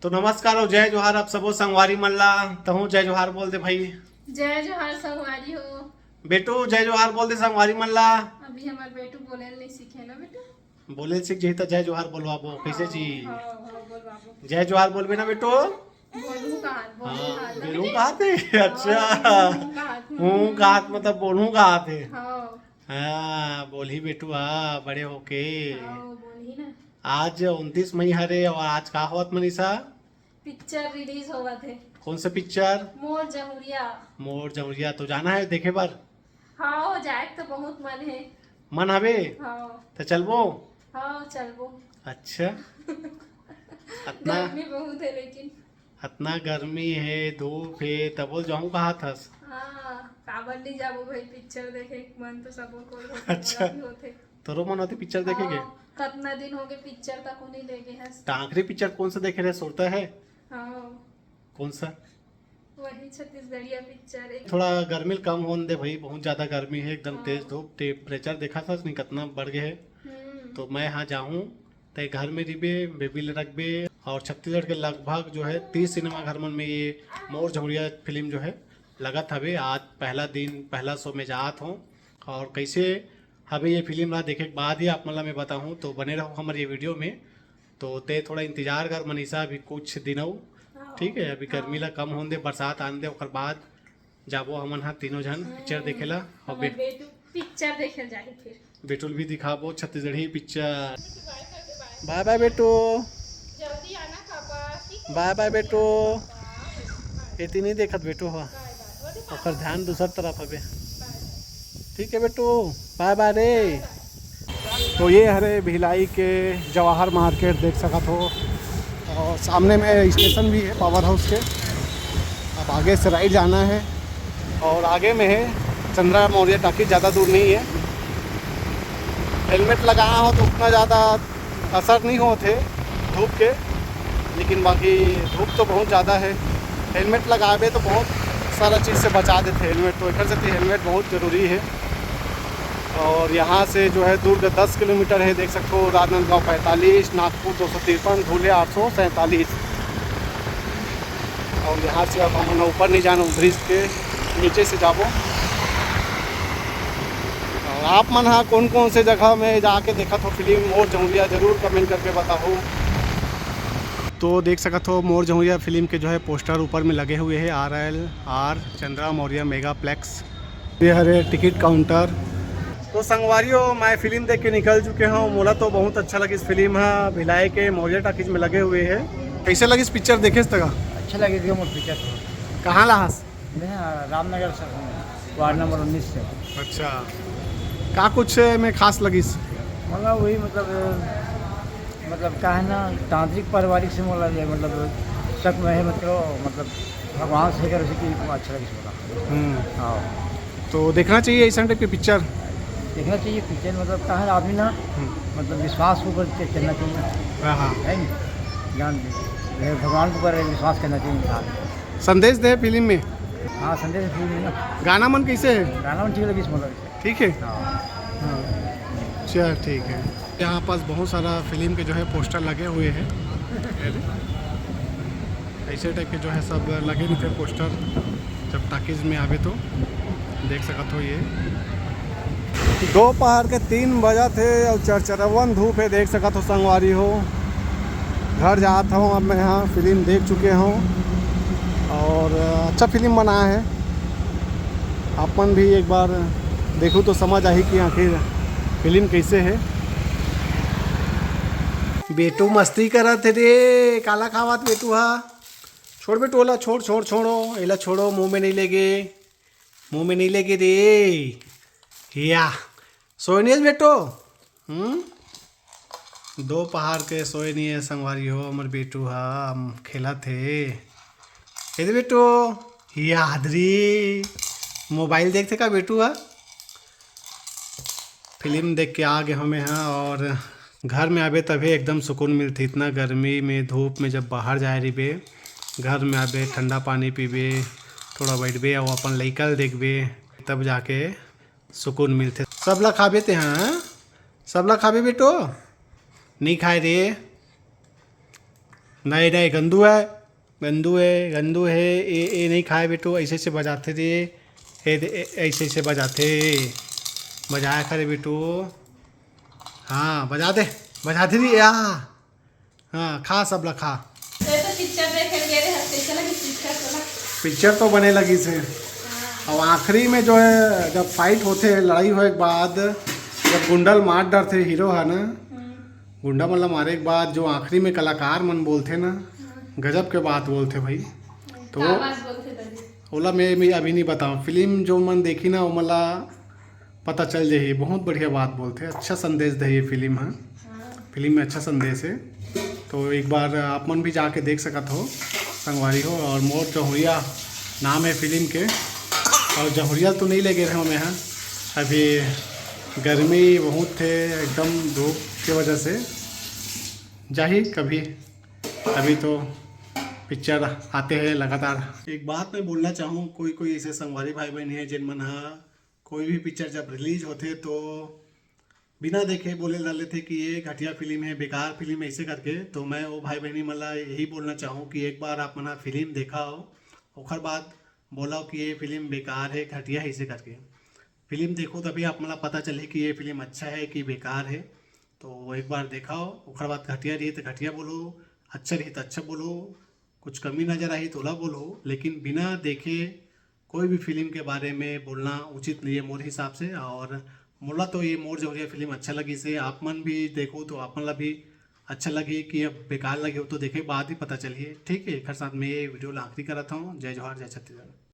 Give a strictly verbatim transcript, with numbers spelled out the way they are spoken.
तो नमस्कार अउ जय जोहार आप सबो संगवारी मन ला। तहूँ जय जोहार बोल दे भाई। जय जोहार संगवारी हो। बेटू जय जोहार बोल दे संगवारी मन ला। अभी हमर बेटू बोले नहीं सीखे ना बेटू। बोले सीख जही त जय जोहार बोलवाबो, कैसे जी? हाँ, हाँ, बोलवाबो। जय जोहार बोलबे ना बेटू? बोलहूँ कहाँ, बोलहूँ हाँ, कहाँ, बेलू बेटे? कहाँ थे? अच्छा। हाँ, बोलहूँ कहाँ, हूँ, मतलब बोलहूँ कहाँ थे? हाँ। हाँ, बोलही बेटू, हाँ, बड़े होके। हाँ, बोलही ना। आज उनतीस मई हरे अउ आज का होवत मनीषा? पिक्चर रिलीज होवत हे। कौन सा पिक्चर? मोर जहुरिया। मोर जहुरिया, तो जाना है देखे बर? हाँ, जाए तो बहुत मन है। मन हवे? हाँ। तो चलबो? हाँ, चलबो। अच्छा। अतना गर्मी बहुत है लेकिन। अतना गर्मी है, धूप है, तबो जाऊँ कहा थस? हाँ, काबर नहीं जाबो भाई, पिक्चर देखे मन तो सबो को होथे, अच्छा। मोला भी होथे। तोरो मन होथे पिक्चर देखे के? हाँ, कतना दिन हो गए पिक्चर तक नहीं देखे हस। तो आखिरी पिक्चर कौन सा देखे रहे, सुरता है? हाँ। कौन सा? वही छत्तीसगढ़िया पिक्चर एक। थोड़ा गर्मी ल कम होन दे भाई, बहुत ज्यादा गर्मी है, एकदम हाँ। तेज धूप, टेम्परेचर देखा था नहीं कितना बढ़ गए है। हम्म। तो मैं हाँ जाऊँ, ते घर में रिबे, बेबी ले रखबे। और छत्तीसगढ़ के लगभग जो है तीस सिनेमा घर मन में ये मोर जहुरिया फिल्म जो है लगत हवे। आज पहला दिन, पहला शो में जात हूँ। और कैसे हवे ये फिल्म ला देखे के बाद ही आप मन ला मैं बताहूँ, तो बने रहो हमारे ये वीडियो में। तो ते थोड़ा इंतजार कर मनीषा, अभी कुछ दिन अउ, हाँ। ठीक है, अभी गर्मी ला कम होन दे, बरसात आन दे, ओकर बाद जाबो हमन हा तीनों झन पिक्चर देखे ला। हमर अबे बेटू पिक्चर देखे जाही फिर। बेटू ल भी दिखाबो छत्तीसगढ़ी पिक्चर। बाय बाय बेटू। जल्दी आना पापा, ठीक है? बाय बाय बेटू। एती नहीं देखत बेटू हा, ओकर ध्यान दूसर तरफ हवे। ठीक है बेटू, बाय बाय रे। तो ये हरे भिलाई के जवाहर मार्केट देख सकत हो, और सामने में स्टेशन भी है पावर हाउस के। अब आगे से राइट जाना है और आगे में है चंद्रा मौर्य टाकी, ज़्यादा दूर नहीं है। हेलमेट लगाया हो तो उतना ज़्यादा असर नहीं होते धूप के, लेकिन बाकी धूप तो बहुत ज़्यादा है। हेलमेट लगाबे तो बहुत सारा चीज़ से बचा देते हेलमेट, तो एकर सेती हेलमेट बहुत ज़रूरी है। और यहाँ से जो है दुर्ग दस किलोमीटर है, देख सकते हो, राजनांदगांव पैंतालीस, नागपुर दो सौ तिरपन, धुले आठ सौ सैंतालीस। और यहाँ से अब हमन ऊपर नहीं जाना, ब्रिज के नीचे से जाबो। और आप मन हा कौन कौन से जगह में जाके देखत हो फिल्म मोर जहुरिया, जरूर कमेंट करके बताओ। तो देख सकत हो मोर जहुरिया फिल्म के जो है पोस्टर ऊपर में लगे हुए हैं, R L R Chandra Maurya मेगाप्लेक्स। ये हरे टिकट काउंटर। तो संगवारी हो, मैं फिल्म देख के निकल चुके हूँ। मोला तो बहुत अच्छा लगिस फिल्म हा, भिलाई के मौर्य टाकीज में लगे हुए है। कैसे लगिस पिक्चर, देखेस तका? अच्छा लगे मोर पिक्चर तो। कहाँ ला हस? मैं रामनगर से हूँ, वार्ड नंबर उन्नीस से। अच्छा, का कुछ में खास लगिस? मतलब वही, मतलब, मतलब का है ना, तांत्रिक पारिवारिक से मोला ये, मतलब, शक में है, मतलब, मतलब भगवान से कर कि अच्छा लगिस मोला। हम्म। हाँ। तो देखना चाहिए ऐसा टाइप के पिक्चर। देखना चाहिए पिक्चर, मतलब का है आदमी ना, हम्म। मतलब विश्वास के ऊपर च-, चलना चाहिए। हाँ, हाँ। है नहीं? जान दे, भगवान के ऊपर विश्वास करना चाहिए इंसान। संदेश दे फिल्म में। हाँ, संदेश फिल्म में ना। गाना मन कैसे है? गाना मन ठीक लगिस मोला। ठीक है? हाँ। हाँ। चल, ठीक है। यहाँ पास बहुत सारा फिल्म के जो है पोस्टर लगे हुए हैं। ऐसे टाइप के जो है सब लगे रहिथे पोस्टर, जब टाकीज में आवे तो देख सकत हो। ये दोपहर के तीन बजत हे और चरचरावन धूप है, देख सकत हो संगवारी हो। घर जात हूँ अब मैं, यहाँ फिल्म देख चुके हूँ और अच्छा फिल्म बना है। आप मन भी एक बार देखो तो समझ आही कि आखिर फिल्म कैसे है। बेटू मस्ती करत हे रे, काला खावत बेटू हा। छोड़ बेटू, ओला छोड़, छोड़, छोड़ो, एला छोड़ो, मुंह में नहीं लेगे, मुंह में नहीं लेगे रे। या, सोए नहीं बेटो? हम्म? दोपहर के सोए नहीं है संगवारी हो, हमर बेटू हा, हम खेलत हे। ए दे बेटो, याद रे, मोबाइल देखथे का बेटू हा? फिल्म देख के आ गए हमें, हाँ, और घर में आबे तभी एकदम सुकून मिलथे। इतना गर्मी में, धूप में जब बाहर जाए रहिबे, घर में आबे, ठंडा पानी पीबे, थोड़ा बैठबे और अपन लइका ल देखबे, तब जाके सुकून मिलथे। सबला खाबे ते, हाँ? सबला खाबे बेटो? नहीं खाए रे। नहीं नहीं, गंदू है, गंदू है, गंदू है। ए ए नहीं खाए बेटू, ऐसे ऐसे बजाथे दे। ए दे, ए- ऐसे ऐसे बजाथे। बजाया करे बेटू। हाँ, बजा दे, बजा दे रे या। हाँ, खा, सब ला खा। तो ये तो पिक्चर देखे गे रहे हस, कैसे लगी पिक्चर तोला? पिक्चर तो बने लगिस हे। और आखिरी में जो है, जब फाइट होथे, लड़ाई होए के बाद जब गुंडा ल मार डरथे हीरो ह ना, गुंडा मन ला मारे के बाद जो आखिरी में कलाकार मन बोलथे ना, गजब के बात बोलथे भाई। तो का बात बोलथे दादी? ओला मैं, मैं अभी नहीं बताऊँ। फिल्म जो मन देखी ना, ओमन ला पता चल जाही। बहुत बढ़िया बात बोलथे, अच्छा संदेश दे ये फिल्म ह। फिल्म में अच्छा संदेश है, तो एक बार आप मन भी जाके देख सकत हो संगवारी हो। और मोर जहुरिया नाम है फिल्म के। और जहुरिया तो नहीं ले गए रहे मैं, हाँ, अभी गर्मी बहुत थे, एकदम धूप की वजह से। जाही कभी, अभी तो पिक्चर आते हैं लगातार। एक बात मैं बोलना चाहूँ, कोई कोई ऐसे संगवारी भाई बहन है जिन मन हा कोई भी पिक्चर जब रिलीज होथे तो बिना देखे बोले ला लेथे कि ये घटिया फिल्म है, बेकार फिल्म है, ऐसे करके। तो मैं वो भाई बहनी मन ला यही बोलना चाहूँ कि एक बार आप मन हा फिल्म देखा हो, ओखर बाद बोला कि ये फिल्म बेकार है, घटिया है, ऐसे करके। फिल्म देखो तभी आप मन ला पता चले कि ये फिल्म अच्छा है कि बेकार है। तो एक बार देखा हो, ओखर बाद घटिया रही तो घटिया बोलो, अच्छा रही तो अच्छा बोलो, कुछ कमी नज़र आही तो ओला बोलो, लेकिन बिना देखे कोई भी फिल्म के बारे में बोलना उचित नहीं है मोर हिसाब से। और मोला तो ये मोर जहुरिया फिल्म अच्छा लगिस हे। आप मन भी देखो तो आप मन ला भी अच्छा लगी कि अब बेकार लगे हो तो देखे बाद ही पता चलिए। ठीक है, एक साथ मैं ये वीडियो ला आखिरी करत हूँ। जय जोहार, जय छत्तीसगढ़।